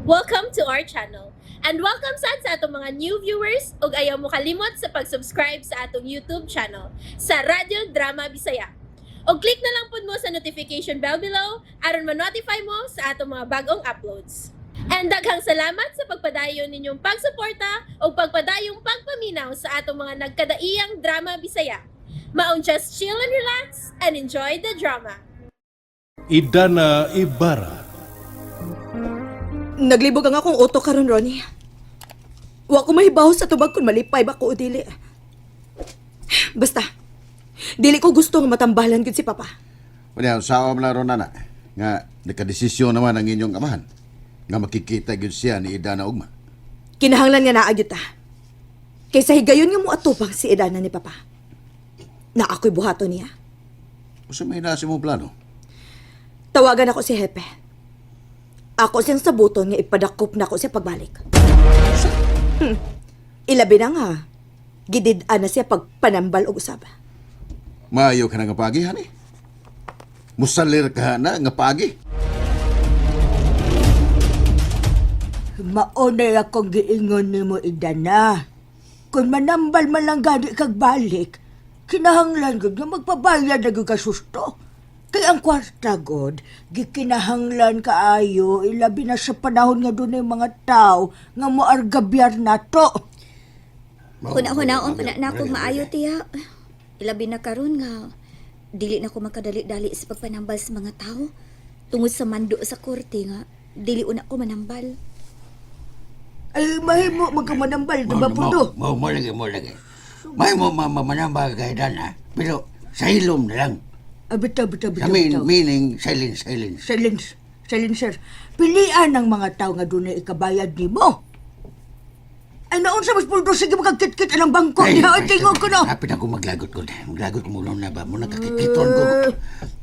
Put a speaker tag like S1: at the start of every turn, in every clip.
S1: Welcome to our channel. And welcome sad sa atong mga new viewers ug ayaw mo kalimot sa pag-subscribe sa atong YouTube channel sa Radyo Drama Bisaya. Og click na lang pud mo sa notification bell below aron ma-notify mo sa atong mga bagong uploads. And daghang salamat sa pagpadayon ninyong pagsuporta ug pagpadayong pagpaminaw sa atong mga nagkadaiyang drama Bisaya. Maong just chill and relax and enjoy the drama.
S2: Idana Ibarra.
S3: Naglibog ang akong utok karon, Ronnie. Wa ko mahibaw sa tubag kung malipay ba ko o dili. Basta, dili ko gusto nga matambalan gud si Papa.
S4: Unya, saom na ron na nga nakadesisyon naman ang inyong amahan nga makikita gyud siya ni Idana ugma.
S3: Kinahanglan nga naa gyud ta. Kaysa higayon nga moatupang si Edana ni Papa. Na ako'y buhaton niya.
S4: Usa may naa sa imong plano?
S3: Tawagan ako si Hepe. Ako siyang sabuton nga ipadakop na ako siya pagbalik. Ilabi na nga, gidid-an na siya pagpanambal og usab.
S4: Maayo ka na nga paagi, hani. Musalir ka na nga paagi.
S5: Maunay akong giingon nimo, Idana. Kung manambal man lang gani kag balik, kinahanglan gud nga magpabayad na gyud ka susto. Kay ang kwarta god, gikinahanglan kaayo ilabi na sa panahon nga dunay mga tao nga moargabyar nato.
S6: Huna-hunaon pa na nako maayo, tiya. Ilabi na karon nga dili na ko makadali-dali sa pagpanambal sa mga tao tungod sa mando sa korte nga dili una ko manambal.
S5: Ay mahimo man ka manambal, di ba, Pundo?
S7: Mo, mo lagi, mo lagi. May mo manambal kay Dana, pero sa hilom na lang.
S5: Ah, bitaw, bitaw,
S7: Sa
S5: bitaw,
S7: mean,
S5: bitaw.
S7: meaning, silence, silence.
S5: Silence, silencer. Pilian ang mga tao nga dunay ikabayad nimo. Ay naon sa mas Puldo, sige magkakit-kit ang bangko niya. Ay, tingog ko no.
S7: Hapit ako maglagot ko. Maglagot ko muna na ba? Muna kakikiton ko.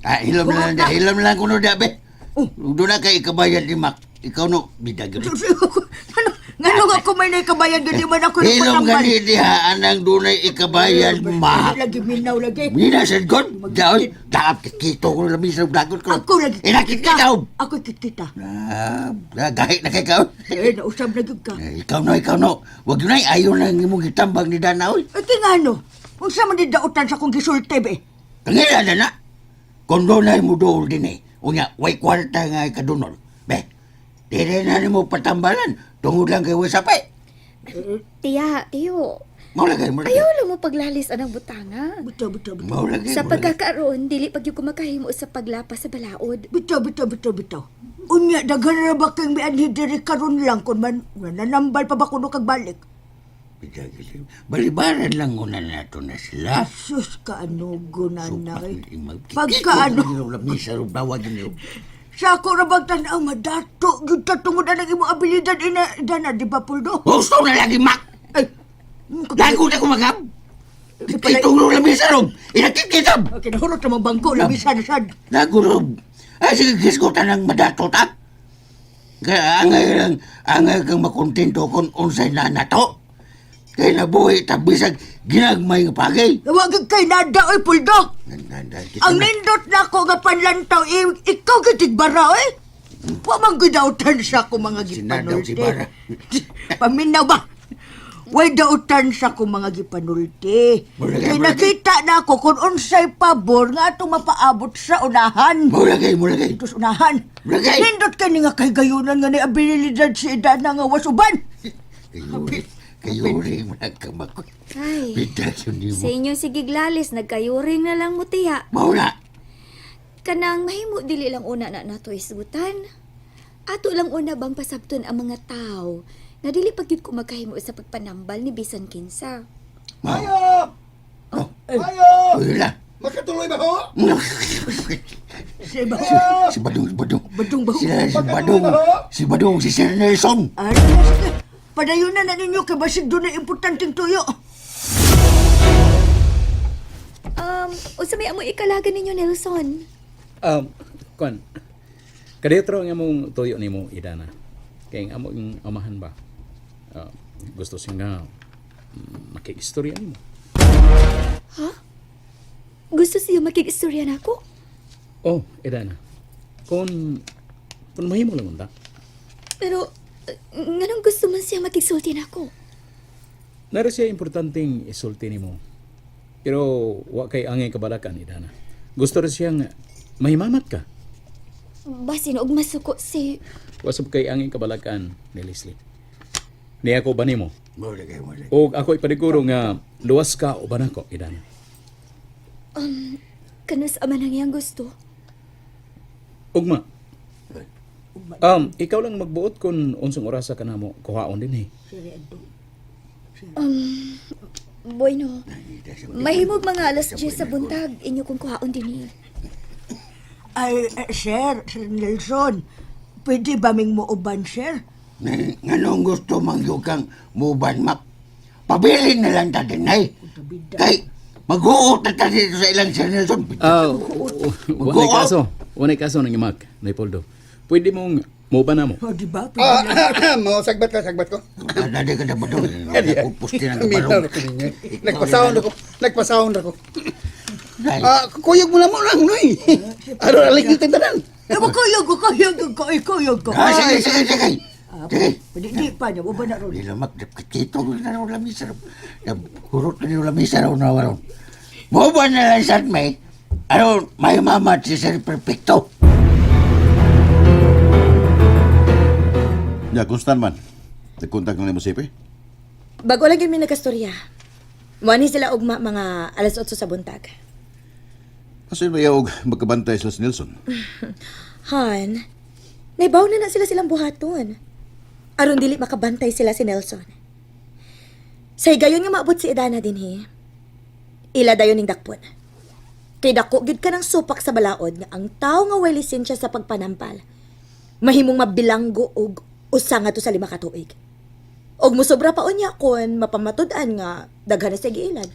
S7: Ah, hilom na lang, hilom na lang ko no, dabe.
S5: Oh.
S7: Doon na kay ikabayad ni Mac. Ikaw no, bidag yun.
S5: Ano, ngano nga ako may naikabayad gani man ako
S7: Hilom
S5: nagpanambal.
S7: gani diha, anang dunay ikabayad, Mac.
S5: Lagi minaw lagi.
S7: Mina sad god, daon, daap kikito ko labi sa lagot ko.
S5: Ako lagi.
S7: Inakit kita.
S5: Ako kikita.
S7: Ah, gahit na kay ka.
S5: Eh, nausab na gyud ka.
S7: Eh, ikaw no, ikaw no. Wag yun ay, ayaw na ang imong gitambag ni Dana, oy.
S5: Ay, kay ngano? Unsa man di dautan sa akong gisulti be?
S7: Kangila na na. Kung doon ay mo dool din eh. Unya, way kwarta nga ikadunol. Be, di na nimo patambalan. Tungod lang kay way sapay.
S6: Tiya, tiyo.
S7: Mao lagay, mao lagay.
S6: Ayaw lang mo paglalis anang butanga.
S5: Bitaw, bitaw, bitaw.
S7: Mao lagay,
S6: Sa
S7: mao lagay.
S6: pagkakaroon, dili pag ko makahimo sa paglapas sa balaod.
S5: Bitaw, bitaw, bitaw, bitaw. Unya, daghan na ba kang mianhi diri karon lang kung man nanambal pa ba kuno kag balik?
S7: Balibaran lang una nato na sila.
S5: Sus, kaanugo na
S7: Supak,
S5: eh.
S7: imag-
S5: Pagkaano?
S7: Misa, bawag yun.
S5: Sa ako ra bang tan-aw madato gyud ta tungod anang imong abilidad ina dana di ba, Puldo?
S7: Gusto na lagi, Mac!
S5: Ay,
S7: Lago na kumagab! Itong lamisa rob! Inakit kita!
S5: Okay, nahurot na mga bangko, lamisa na sad.
S7: Lago rob! Ay, sige, gisko tanang madato ta! Kaya angay lang, angay kang makontento kung unsay na nato. Kaya nabuhi ta bisag ginagmay nga pagay.
S5: Wag kay nada oy, Puldo. Ang nindot na ako nga panlantaw, ikaw gitigbara oy. Wa man gidautan sa ako mga
S7: Sinadaw si
S5: gipanulti.
S7: Bara.
S5: Paminaw ba? Way dautan sa ako mga gipanulti.
S7: Mura
S5: Kay
S7: mura
S5: nakita na ako kung unsay pabor nga atong mapaabot sa unahan.
S7: Mulagay, mulagay.
S5: Ito sa unahan.
S7: Lagay!
S5: Nindot kay ni nga kay gayunan nga ni abilidad si Idana nga wasuban.
S7: Kayuri, kayuri mo nagkamakoy.
S6: Ay,
S7: Bidag yun ni
S6: sa
S7: mo.
S6: inyo sige glalis, nagkayuring na lang mo, tiya.
S7: Mauna!
S6: Kanang mahimo dili lang una na nato isgutan. Ato lang una bang pasabton ang mga tao nga dili pag gyud ko makahimo sa pagpanambal ni bisan kinsa.
S7: Ayo! Oh. Ayo! Uy la.
S4: Makatuloy ba ho?
S5: Si ba?
S7: Si Badong, si Badong.
S5: Badong ba ho?
S7: Sila, si Badong. Si Badong, si Sir Nelson.
S5: Ano na sige. Padayon na na ninyo kay basig doon na importanteng tuyo.
S6: Unsa may amoy ikalagan ninyo, Nelson?
S8: Kuan. Kadetro ang among tuyo nimo, Idana. Kay ang among amahan ba? Ah, gusto siya nga makiistorya nimo.
S6: Gusto siya makig-istorya nako?
S8: Oh, Idana. Kung mahimo lang unta.
S6: Pero Nganong gusto man siya makigsulti nako?
S8: Nara siya importanteng isulti nimo. Pero wa kay angay kabalakan, Idana. Gusto rin siyang mahimamat ka.
S6: Basin og masuko si
S8: Wa sab kay angay kabalakan ni Leslie. Niya ko ba nimo?
S7: Mo lagi, mo lagi.
S8: Og ako ipaniguro nga luwas ka uban ako, Idana.
S6: Kanus ama nang iyang gusto.
S8: Ugma. Ikaw lang magbuot kung unsang orasa ka namo kuhaon din eh.
S6: Bueno, mahimog mga alas 10 sa buntag inyo kong kuhaon din eh.
S5: Ay, sir, Sir Nelson, pwede ba ming muuban, sir?
S7: Nganong gusto man gyud kang muban, Mak? Pabilin na lang ta din, ay. Kay, mag-uot na ta dito sa ilang Sir Nelson.
S8: Ah, walay kaso. Walay kaso ng imak, Leopoldo. Pwede mong mo ba na mo?
S5: O, di ba? Pwede
S9: Ah, mo sagbat ka, sagbat ko.
S7: Dali ka na ba doon? Nakupos din ang
S9: Minaw
S7: barong.
S9: na ko ninyo. Nagpasahon ako. Nagpasahon ako.
S7: Ay,
S9: Ah, kuyog mo na mo lang, noy. Ano alig yung tanan?
S5: Eh, kuyog ko, kuyog ko, kuyog ko.
S7: Ah, sige, sige, sige. Sige.
S5: Pwede, di pa niya, uban na ron.
S7: Di lang magkakito ko na rin lamisa. Hurot na rin lamisa raw na waron. Muban na lang sa may. Ano, may mama si Sir Perfecto.
S4: Ya, kung saan man. Nagkontak na nimo si Ipe.
S3: Bago lang yun may nagkastorya. Muani sila ugma mga alas 8 sa buntag.
S4: Kasi may og magkabantay sila si Nelson.
S3: Han, naibaw na na sila silang buhaton. Aron dili makabantay sila si Nelson. Sa higayon nga maabot si Edana dinhi. Ila dayon ning dakpon. Kay dako gid ka ng supak sa balaod nga ang tawo nga way lisensya sa pagpanampal. Mahimong mabilanggo og usa nga to sa 5 ka tuig. Og mosobra pa unya kon mapamatud-an nga daghan na sa giilad.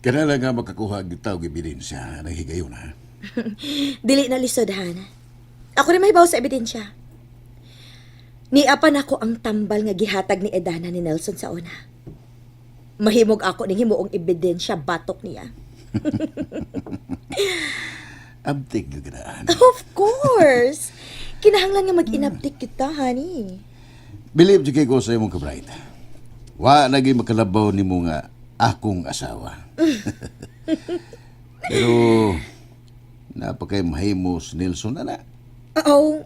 S4: Kanala nga makakuha ang tao ebidensya ng higayon ha.
S3: Dili na lisod, Han. Ako rin mahibaw sa ebidensya. Niapan ako ang tambal nga gihatag ni Edana ni Nelson sa una. Mahimog ako ning himuong ebidensya batok niya.
S4: Abtik gyud ka.
S3: Of course! Kinahanglan nga mag-inabtik kita, honey.
S4: Believe jud kay ko sa imong kabright. Wa lagi makalabaw nimo nga akong asawa. Pero napakay mahimo si Nelson ana.
S3: Oo,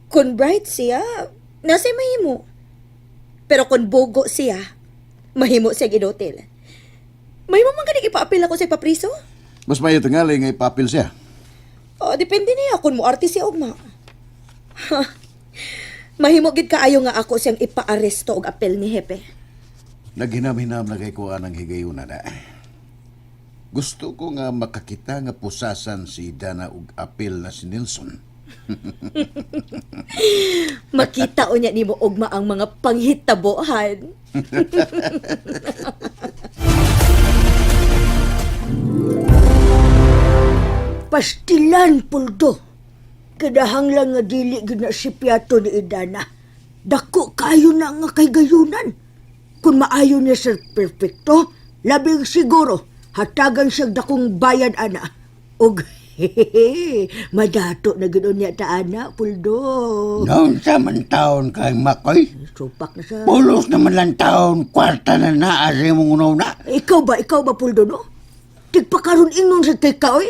S3: kung bright siya, nasa mahimo. Pero kung bogo siya, mahimo siya ginutil. Mahimo man ganing ipaapil ako sa ipapriso?
S4: Mas mayo tingali nga ipapil siya.
S3: Oh, depende niya kung moarte siya ugma. Ha. Mahimo gid kaayo nga ako siyang ipaaresto og apel ni Hepe.
S4: Naghinam-hinam na kay ko anang higayon na. Gusto ko nga makakita nga pusasan si Dana og apil na si Nelson.
S3: Makita unya nimo ugma ang mga panghitabohan.
S5: Pastilan, Puldo. Kinahanglan nga dili gid na si Piato ni Idana. Dako kayo na nga kay gayunan. Kung maayo niya Sir Perfecto, labing siguro hatagan siyang dakong bayad ana. Og hehehe, madato na gid unya ta ana, Puldo.
S7: Noon sa man taon kay Makoy.
S5: Supak na sa.
S7: Pulos naman lang taon, kwarta na naa sa imong una.
S5: Ikaw ba, Puldo, no? Tigpakaroon ingon sa kay ka, oy.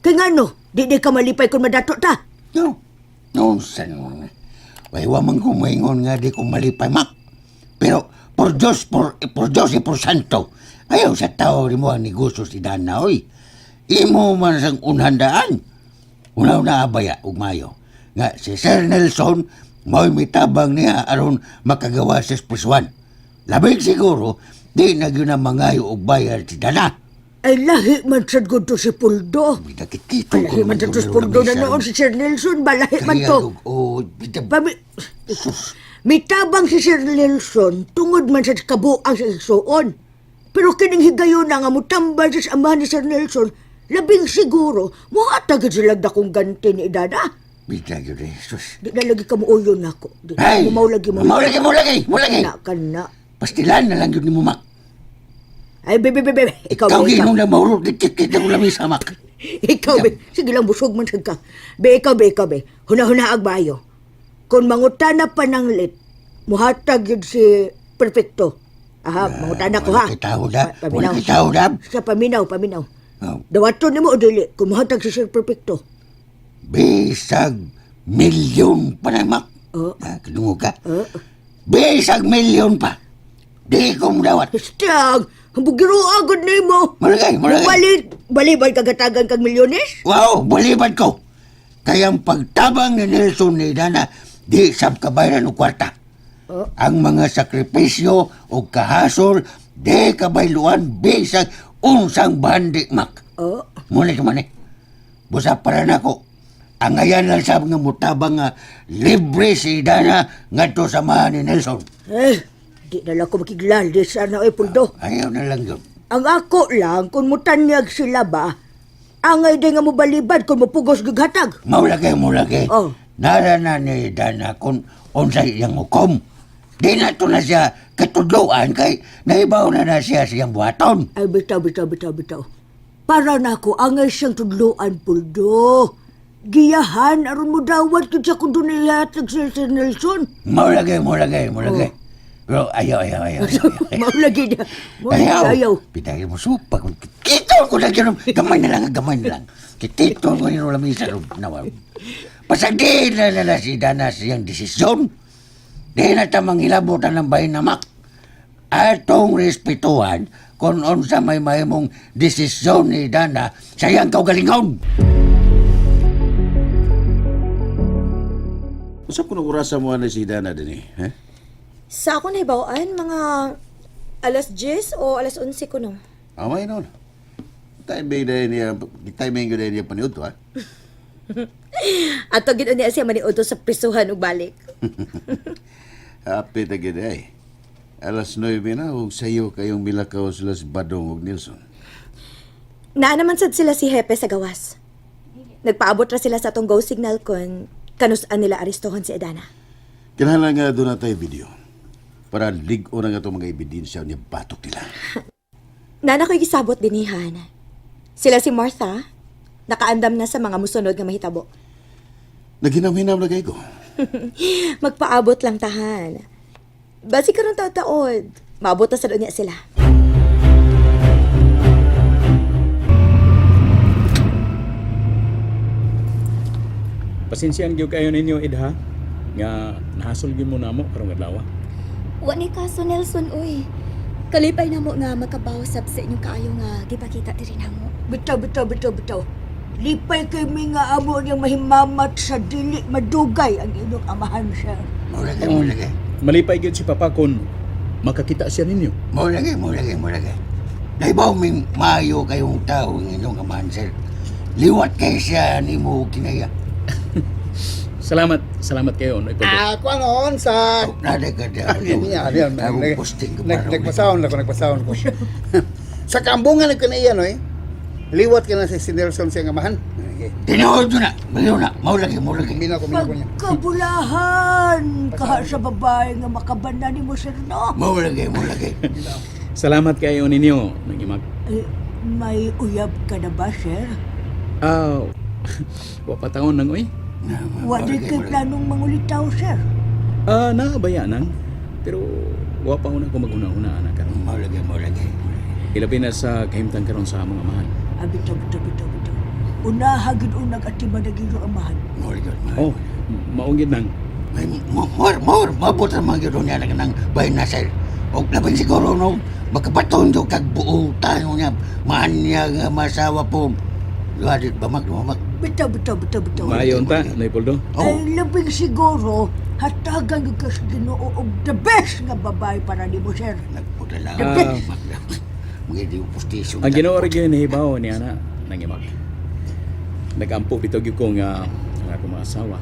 S5: Kay ngano, di ka malipay kung madato ta.
S7: No. Noon sa noon. Way, wa man ko maingon nga di ko malipay, Mak. Pero, por Diyos, por Diyos y por Santo, ayaw sa tao ni mo ang negosyo si Dana, oy. Imo man sang unhandaan. Una-una abaya, ug mayo. Nga si Sir Nelson, mao'y mitabang niya aron makagawa sa espresuan. Labing siguro, di na gyud na mangayo og bayad si Dana.
S5: Ay lahi man sad gud to si Puldo.
S7: Nakikito ko
S5: Lahi man sad to si Puldo na noon si Sir Nelson ba lahi man to.
S7: Oh,
S5: Pami Mitabang si Sir Nelson tungod man sa kabuang sa igsuon. Pero kining higayon na nga mutambal sa amahan ni Sir Nelson, labing siguro mohatag gid sila dakong ganti ni Dada.
S7: Bida gyud eh, sus.
S5: Di na lagi ka muuyon nako. Di na
S7: Ay!
S5: mo mao lagi mo.
S7: Mao lagi, mao lagi, mao lagi.
S5: Na ka na.
S7: Pastilan na lang yun ni mo, Mak.
S5: Ay, bebe, bebe, bebe. Ikaw,
S7: Ikaw
S5: be, ikaw.
S7: ginong na mahurot, kita ko lamisa, Mak.
S5: Ikaw, be. Sige lang, busog man sad ka. Be, ikaw, be, ikaw, be. Huna-huna ag bayo. Kung mangutana pa ng lit, Muhatag yun si Perfecto. Aha, mangutana ko ha.
S7: Wala kay tao da.
S5: Paminaw.
S7: Wala kay tao da.
S5: Sa paminaw, paminaw.
S7: Oh.
S5: Dawaton nimo o dili kung muhatag si Sir Perfecto.
S7: Bisag milyon pa na, Mak.
S5: Oh.
S7: Ha, kadungog ka.
S5: Oh.
S7: Bisag milyon pa. Di ko mudawat.
S5: Stag, bugiro agad nimo.
S7: Malagay, malagay.
S5: Balik, balibad kagatagan kag milyones?
S7: Wow, balibad ko. Kaya ang pagtabang ni Nelson ni Dana, di sab kabayaran og kwarta.
S5: Oh.
S7: Ang mga sakripisyo o kahasol, di kabayluan bisag unsang bandi, Mak.
S5: Oh.
S7: Muna ka man eh. Busa para nako. Ang ayan lang sab nga mutabang nga libre si Dana ngadto sa mga ni Nelson.
S5: Eh, di na lang ko makiglalis sana ay puldo.
S7: Ayaw na lang yun.
S5: Ang ako lang, kung mutanyag sila ba, angay di nga mobalibad kung mapugos gighatag.
S7: Maulagay, maulagay.
S5: Oh.
S7: Nara na ni Dana kung unsay iyang hukom. Di na to na siya katudloan kay naibaw na na siya siyang buhaton.
S5: Ay, bitaw, bitaw, bitaw, bitaw. Para na ako, angay siyang tudloan, puldo. Giyahan, aron mo dawat kung sa kung doon ihatag si Sir Nelson.
S7: Maulagay, maulagay, maulagay. Pero ayaw, ayaw, ayaw. Ayaw.
S5: Maulagi na. Maulagi,
S7: Ayaw.
S5: ayaw.
S7: Pitay mo supa. Kito ko na ganun. Gamay na lang, gamay na lang. Kitito ko yung lamisa. Nawa. Pasag di na na na si Dana siyang desisyon. Di na tamang hilabutan ng bahin na mak. Atong respetuhan kung unsa may mahimong desisyon ni Dana sa iyang kaugalingon.
S4: Unsa kuno orasa mo na si Dana dinhi, ha?
S3: Sa ako nahibawaan, mga alas 10 o alas 11 ko no.
S4: Amay noon. Timing dahil niya, timing ko dahil niya paniud to, ha?
S3: Ato gid niya siya maniudto sa prisuhan ug balik.
S4: Happy ta gid ay. Alas 9 na ug sayo kayong milakaw sila si Badong ug Nilsson.
S3: Naa naman sad sila si Hepe sa gawas. Nagpaabot ra sila sa atong go signal kon kanus-an nila arestuhon si Edana.
S4: Kinahanglan nga doon na tayo video para lig-o na nga itong mga ebidensya niya batok nila.
S3: Nana ko'y gisabot dinihan. Sila si Martha, nakaandam na sa mga musunod nga mahitabo.
S4: Naghinam-hinam na kayo ko.
S3: Magpaabot lang tahan. Basi karon taod-taod, maabot na sa niya sila.
S8: Pasensyaan gyud kayo ninyo Idha nga nahasol gyud mo namo karong adlaw.
S6: Wa ni kaso Nelson uy. Kalipay na mo nga makabawsab sa inyong kaayo nga gipakita diri namo.
S5: Bitaw, bitaw, bitaw, bitaw. Lipay kay mi nga amo niyang mahimamat sa dili madugay ang inyong amahan, sir.
S7: Maulagay, maulagay.
S8: Malipay gyud si Papa kon makakita siya ninyo.
S7: Maulagay, maulagay, maulagay. Naibaw ming maayo kayong tao ang inyong amahan, sir. Liwat kay siya ni mo kinaya.
S8: Salamat, salamat kayo Noy Poldo.
S9: Ah, kuan on sa
S7: Oh, Nada ka da.
S9: Niya, niya,
S7: Ako posting ko para.
S9: nagpasaon ako, nagpasaon ko. Sa kambungan nagko na iya, no eh. Liwat ka na si Nelson siyang amahan. Okay.
S7: Tinuod na, baliw na. Maulagay, maulagay.
S9: Minaw ko, minaw ko niya.
S5: Pagkabulahan kaha sa babae nga makabana ni mo, sir, no?
S7: Maulagay, maulagay.
S8: Salamat kayo ninyo nangimag.
S5: Eh, may uyab ka na ba, sir?
S8: Ah, wa pa taon nang uy.
S5: Wa di kay planong mangulitaw, sir.
S8: Ah, naabaya nang. Pero wa pa una ko maguna-una anak karon.
S7: Maulagay, maulagay.
S8: Ilabi na sa kahimtang karon sa among amahan.
S5: Ah, bitaw, bitaw, bitaw, bitaw. Unaha gid unag atiman na gid amahan.
S7: Maulagay, maulagay.
S8: Oh, maunggid nang.
S7: May more, more, mabot ang mga yun niya ng bahin na sir. O labing siguro no, makabaton do kag buo tayo niya, mahan niya nga masawa po. Luwadit ba mag, lumamak?
S5: Bitaw, bitaw, bitaw, bitaw.
S8: Maayo unta, Noy Poldo.
S7: Oh,
S5: Ay, labing siguro, hatagan gyud ka sa Ginoo og the best nga babae para nimo, sir.
S7: nagputa lang.
S8: Ah.
S7: Mga di postisyon.
S8: Ang Ginoo ra gyud nahibaw ni ana nangimag. Nagampo bitaw gyud ko nga ang akong mga asawa.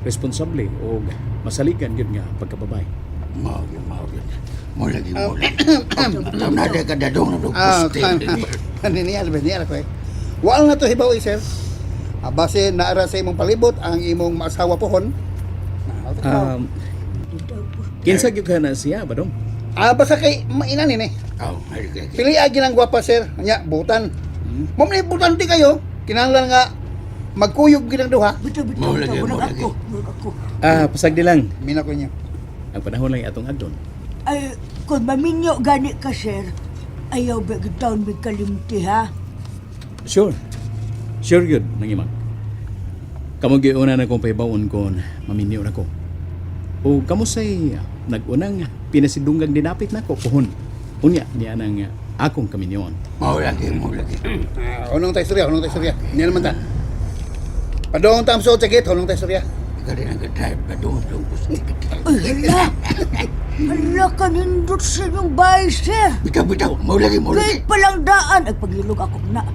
S8: Responsable og masaligan gyud nga pagkababay.
S7: Maulagay, maulagay. Maulagay, maulagay. Ato na ka dadong na
S9: Ah,
S7: posting.
S9: kan niya, albe niya ko eh. Wala na to hibaw eh, sir. Ah, base naara sa imong palibot ang imong maasawa pohon. Ah,
S8: Kinsa gyud ka na siya badong?
S9: ah, basta kay mainan ni.
S7: Oh, maulagay.
S9: Pili agi ng gwapa sir. Nya butan. Mo man butan ti kayo. Kinahanglan nga magkuyog gid ang duha.
S5: Bitaw, bitaw,
S7: Maulagay,
S5: bitaw. Murag
S7: maulagay.
S5: ako, murag ako.
S8: Ah, pasagdi lang.
S9: Mina ko niya.
S8: Ang panahon lang atong adon.
S5: Ay, kung maminyo gani ka, sir, ayaw ba gitaon may kalimti, ha?
S8: Sure. Sure yun, nangimag. Kamo giuna na kong pahibaon kon maminyo na ko. O kamo say nagunang pinasidunggang dinapit nako puhon. Unya niya nang akong kaminyoon.
S7: Mao lagi, mao lagi.
S9: Ah, hunong tayo istorya, hunong tayo istorya. Niya naman ta. Padong tam sa sakit, hunong tayo istorya.
S7: Kaya nag-drive na doon doon ko sa ticket.
S5: Ay, hala! Hala, kanindot sa inyong bahay, sir.
S7: Bitaw, bitaw. Mao lagi, mao lagi.
S5: Kahit palang daan, ay pagilog ako na.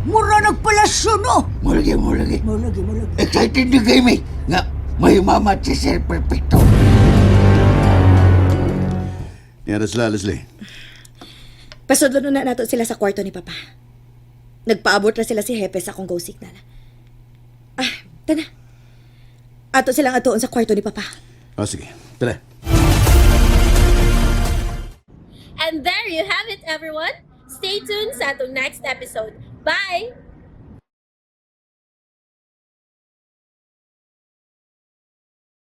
S5: Mura nagpalasyo, no?
S7: Mao lagi, mao lagi.
S5: Mao lagi, mao lagi.
S7: Excited na kayo, may. Nga, may mama si Sir Perfecto.
S4: Niya na sila, Leslie.
S3: Pasudlo na nato sila sa kwarto ni Papa. Nagpaabot na sila si Hepe sa akong go signal. Ah, tana. Ato silang atuon sa kwarto ni Papa.
S4: O sige, tara.
S1: And there you have it, everyone. Stay tuned sa atong next episode. Bye!